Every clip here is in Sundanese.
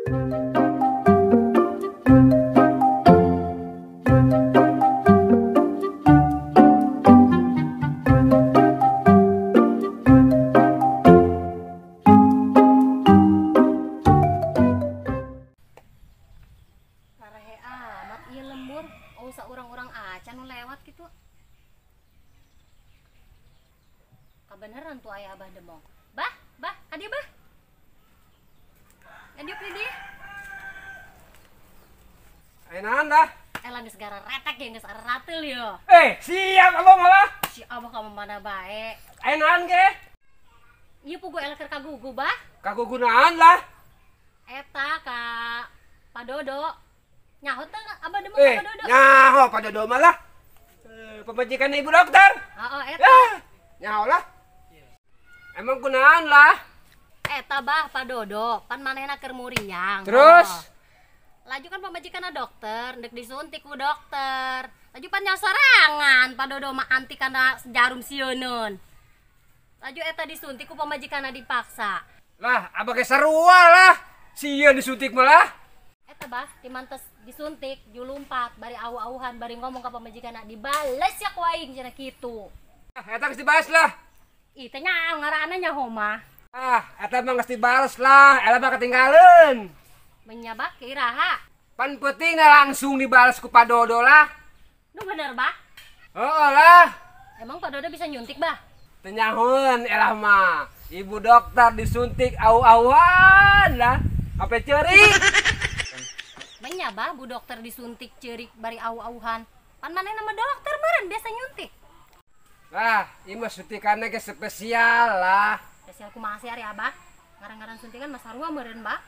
Rarehe amat ieu lembur, oh saurang-urang acan nu lewat kitu. Kabeneran tuh aya Abah Demong. Bah, bah, ka dieu bah. Ka dieu di dieu. Aya naon dah? Elah geus gara retek ge geus ararateul yo. Siap abah malah. Si abah ka mana bae. Aya naon ge? Ieu pugu elah keur kagugu bah. Kagugu naon lah? Eta ka Pak Dodo. Nyaho teu Abah Demong ka Pak Dodo? Nyaho Pak Dodo mah lah. Pemajikan ibu dokter. Heeh, eta. Nyaho lah. Emang kunaon lah? Eta bah Pak Dodo, pan manehna keur muriang. Terus? Oh. Laju kan pamajikanna dokter, ndek disuntik ku dokter. Laju pan nyasorangan Pak Dodo mah anti kana jarum sieuneun. Laju eta disuntik ku pamajikanna dipaksa. Lah, abah ge sarua lah. Sieun disuntik malah. Eta bah, timantes disuntik, julumpat, bari au-auhan, bari ngomong ka pamajikanna dibales ya ku aing cenah kitu. Ah, eta geus dibales lah. Ih, teh nyaho ngaranna nyaho mah. Ah, eta mah geus dibales lah, eta mah ketinggalan. Menyabak ke iraha. Pan peutingna langsung dibales ku Pak Dodo lah. Nu bener, bah? Heeh lah. Emang Pak Dodo bisa nyuntik, bah? Teu nyahoeun elah mah. Ibu dokter disuntik au-auan lah. Sampai ceurik. Menya, bah, bu dokter disuntik ceurik bari au-auhan. Pan manehna mah dokter meureun biasa nyuntik. Lah, ieu mah suntikanna ge spesial lah. Spesial kumaha sih ari abah? Ngaran-ngaran suntikan mah sarua meureun, bah.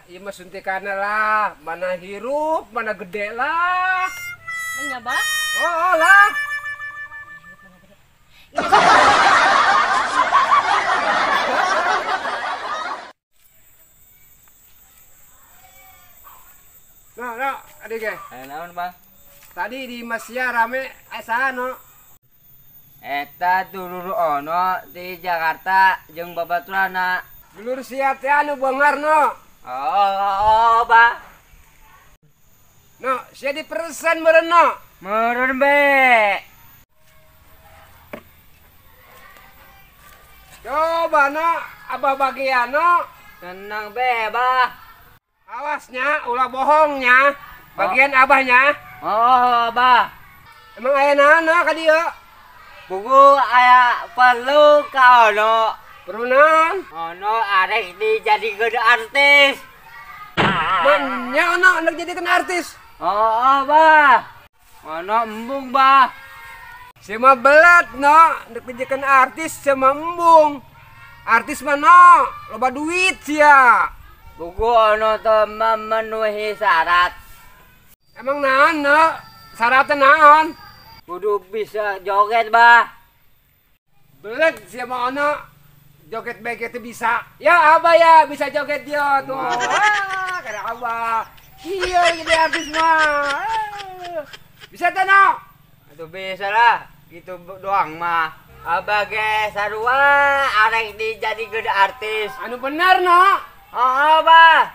Ieu mah suntikanna lah, mana hirup, mana gede lah. Menya, bah? Oh, lah. Mana gede. Nah, nah, adik ge. Naon, Bang? Tadi di Masya rame asa no. Eta dulur ono di Jakarta jeung babaturana. Dulur sia teh anu beungar no. Oh, bah. No, sia dipersen meureun no. Meureun be. Coba no, abah bagian no. Tenang be, bah. Awasnya, ulah bohongnya. Bagian abahnya. Oh, bah. Emang aya naon no ka dieu? Buku aya perlu ka ono. Perlu naon? Ono arek dijadikeun artis. Manya ono arek dijadikeun artis. Oh, bah. Ono embung, bah. Sia mah belat no, arek dijadikeun artis sia mah embung. Artis mah no, loba duit sia. Buku ono teu memenuhi syarat. Emang naon no? Syaratnya naon? Kudu bisa joget, bah. Belet sia mah ono joget bae teu bisa. Ya abah ya bisa joget dia tuh. Ah, kada abah. Iya jadi artis mah. Bisa teh no? Atuh bisa lah, gitu doang mah. Abah ge sarua arek dijadikeun artis. Anu bener no? Oh, bah.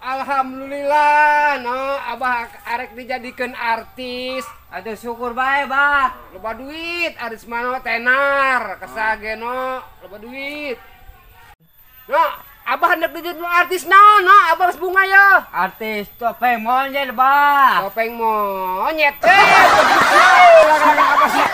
Alhamdulillah no, abah arek dijadikeun artis. Aduh syukur bae, bah. Loba duit, artis mah no tenar, kesage no, loba duit. No, abah hendak dijadikeun artis no, no, abah geus bunga yo. Artis topeng monyet, bah. Topeng monyet. Abah sih.